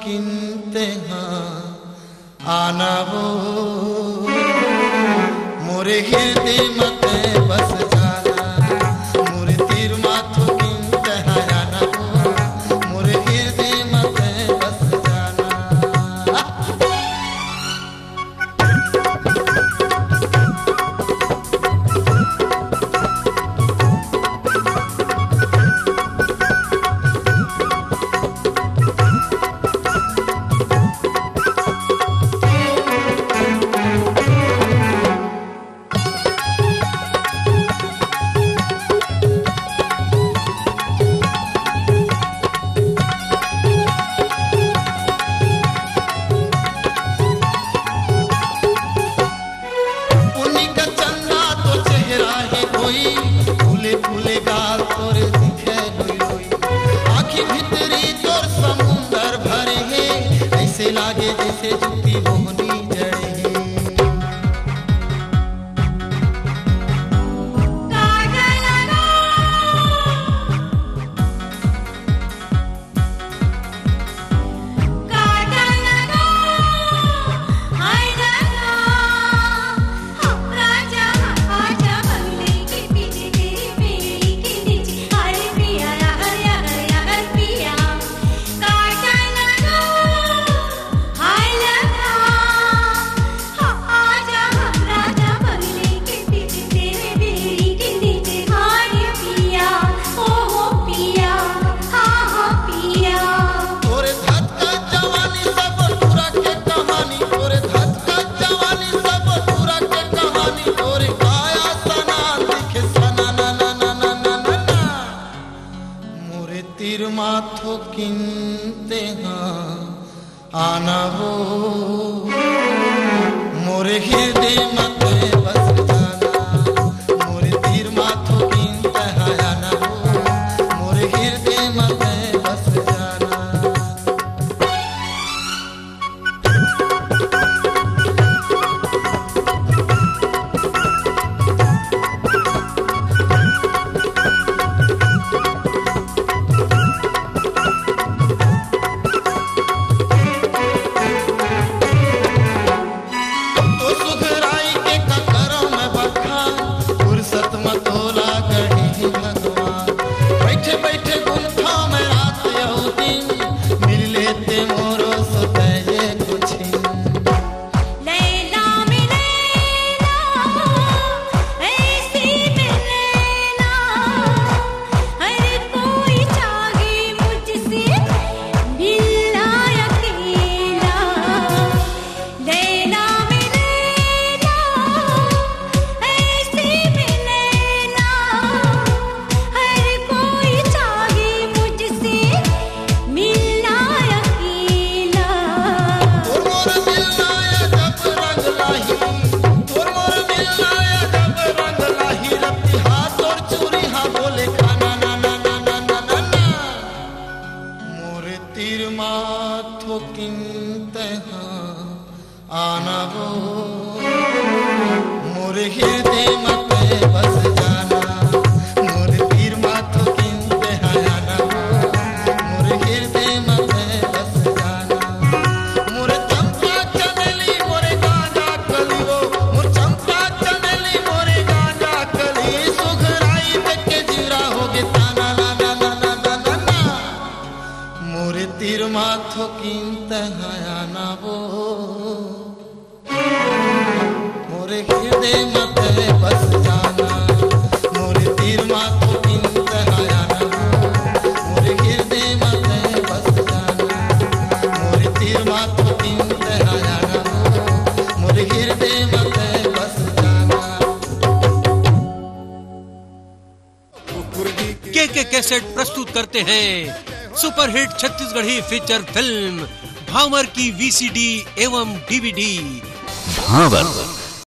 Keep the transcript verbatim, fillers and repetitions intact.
किंते हाँ आना वो मोरे हृदय मते बस जाना, मोरे तीर माथो किंते हाँ आना वो मोरे हृदय मते बस जाना। उन्हीं का चंदा तो चेहरा है कोई, फूले फूले गाल तोरे दिखे लुई लुई। आँखी भीतरी तोर समुंदर भरे है, ऐसे लागे जैसे जूती मोहनी जड़े है। तोरे धतका जवानी सब टूरा के कहानी, तोरे धतका जवानी सब टूरा के कहानी, तोरे काया सना दिखे सना ना ना ना ना ना ना ना। मोरे तीर माथो किंते हाँ आना वो मोरे हृदय मते बस जाना, मोरे तीर माथो किंते हाँ आना वो मोरे हृदय मते बस जाना। तो सुघराई के ककरो में बखान, फुर्सत में तोला गढ़ी भगवान। बैठे बैठे गुंठा में रात यहू दिन, मिल लेते मोरो सोते ये कुछ। लैला में लैला, ऐसी में लैला, हर कोई चाहे मुझसे मिलना अकेला। लैला में लैला, ऐसी में लैला, हर कोई चाहे मुझसे मिलना अकेला। तोर मोर मिलना या जब रंग लाही, तोर मोर मिलना या जब रंग लाही, रतिहा तोर चूरी हा बोले खाना ना ना ना ना ना ना ना। मोरे तीर माथो किंते हाँ आना वो मोरे हृदय मते बस जाना, मोरे तीर माथो किंते हाँ आना वो मोरे हृदय मते बस जाना। मोरे चंपा चमेली मोरे गांजा कली वो, मोर चंपा चमेली मोरे गांजा कली, सुघराई देख के जीरा हो गे ताना ना ना ना ना ना ना ना। मोरे तीर माथो किंते हाँ आना वो मोरे हृदय मते बस जाना, मोरे तीर माथो किंते हाँ आना वो मोरे हृदय मते बस जाना, मोरे तीर माथो किंते हाँ आना वो मोरे हृदय मते बस जाना। के के कैसेट प्रस्तुत करते हैं सुपरहिट छत्तीसगढ़ी फीचर फिल्म भांवर की वीसीडी एवं डीवीडी। भांवर।